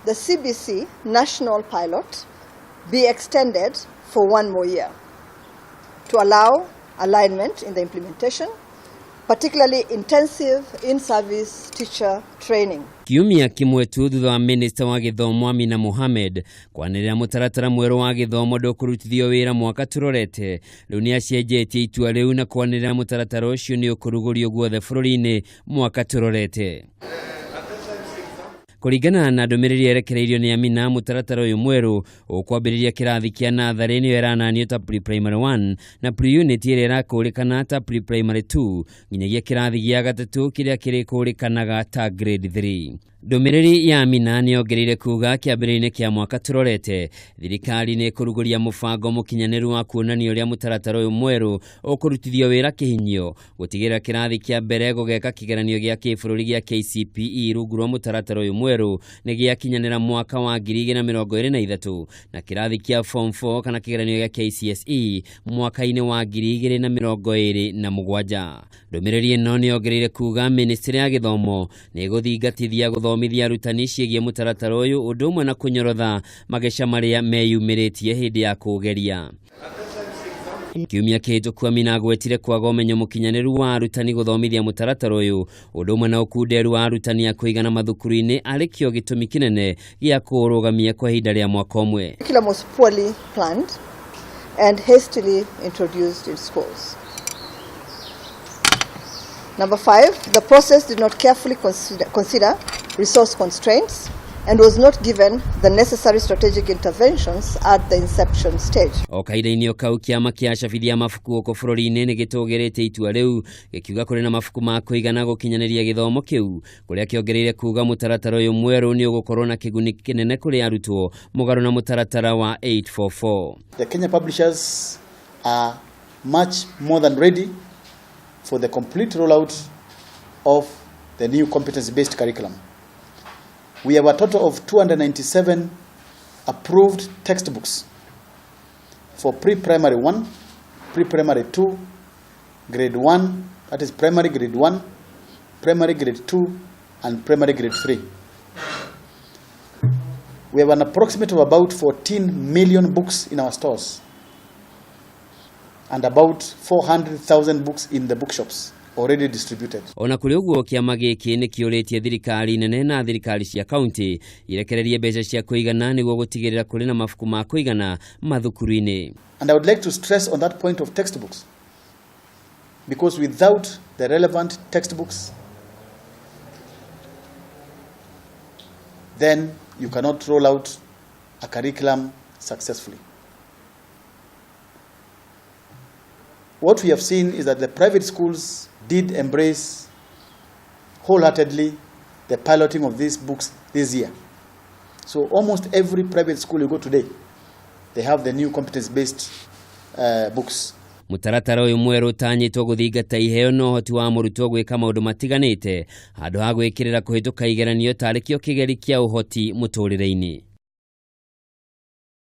The CBC national pilot be extended for one more year to allow alignment in the implementation, particularly intensive in-service teacher training. Kiumia kĩmwe tu thutha wa minista wa gĩthomo Amina Mohamed kwanĩrĩra mũtaratara mwerũ wa gĩthomo ndũkũrutithio wĩra mwaka tũrorete, rĩu nĩ acenjetie itua rĩu na kwanĩrĩra mũtaratara ũcio nĩ ũkũrugũrio guothe bũrũri-inĩ mwaka tũrorete. Kũringana na ndũmĩrĩri yerekereirio nĩ Amina, mũtaratara ũyũ mwerũ ũkwambĩrĩria kĩrathi kĩa natharĩ nĩyo ĩrananio ta pre-primary 1 na pre-unit ĩrĩa ĩrakũrĩkana ta pre-primary 2 nginyagia kĩrathi gĩa gatatũ kĩrĩa kĩrĩkũrĩkanaga ta grade 3. Ndũmĩrĩri ya Amina nĩyongereire kuga kĩambĩrĩria-inĩ kĩa mwaka tũrorete thirikari nĩ ĩkũrugũria mũbango mũkinyanĩru wa kuonania ũrĩa mũtaratara ũyũ mwerũ ũkũrutithio wĩra kĩhinyio gũtigĩrĩra kĩrathi kĩa mbere gũgeka kĩgeranio gĩa kĩbũrũri gĩa KCPE rungu rwa mũtaratara ũyũ mwerũ nĩ gĩakinyanĩra mwaka wa 2023 na kĩrathi kĩa form 4 kana kĩgeranio gĩa KCSE mwaka-inĩ wa 2027. Ndũmĩrĩri ĩno nĩyongereire kuga ministry ya gĩthomo nĩ ĩgũthingatithia gũthomithia arutani ciĩgiĩ mũtaratara ũyũ ũndũ ũmwe na kũnyorotha mageca marĩa meyumĩrĩtie hĩndĩ ya kũũgeria. Kiumia kĩhĩtũku Amina agwetire kwaga ũmenyo mũkinyanĩru wa arutani gũthomithia mũtaratara ũyũ ũndũ ũmwe na ũkunderu wa arutani a kũigana mathukuru-inĩ arĩ kĩo gĩtũmi kĩnene gĩa kũũrũgamia kwa ihinda rĩa mwaka ũmwe. Curriculum was poorly planned and hastily introduced in schools. Number 5, the process did not carefully consider resource constraints and was not given the necessary strategic interventions at the inception stage. O kahinda-inĩ o kau kĩama kĩa acabithia mabuku gũkũ bũrũri-inĩ nĩ gĩtũgĩrĩte itua rĩu gĩkiuga kũrĩ na mabuku ma kũigana gũkinyanĩria gĩthomo kĩu kũrĩa kĩongereire kuga mũtaratara ũyũ mwerũ nĩ ũgũkorwo na kĩguni kĩnene kũrĩ arutwo mũgarũ na mũtaratara wa 844. The Kenya publishers are much more than ready for the complete rollout of the new competency-based curriculum. We have a total of 297 approved textbooks for pre-primary 1, pre-primary 2, grade 1, that is primary grade 1, primary grade 2, and primary grade 3. We have an approximate of about 14 million books in our stores and about 400,000 books in the bookshops already distributed. Ona kũrĩ ũguo kĩama gĩkĩ nĩ kĩũrĩtie thirikari nene na thirikari cia kaunti irekererie mbeca cia kũigana nĩguo gũtigĩrĩra kũrĩ na mabuku ma kũigana mathukuru-inĩ. And I would like to stress on that point of textbooks, because without the relevant textbooks, then you cannot roll out a curriculum successfully. What we have seen is that the private schools did embrace wholeheartedly the piloting of these books this year. So almost every private school you go today, they have the new competence-based books. Mũtaratara ũyũ mwerũ ũtanyĩtwo gũthingata iheo na ũhoti wa mũrutwo gwĩka maũndũ matiganĩte handũ ha gwĩkĩrĩra kũhĩtũka igeranio tarĩ kĩo kĩgeri kĩa ũhoti mũtũrĩre-inĩ.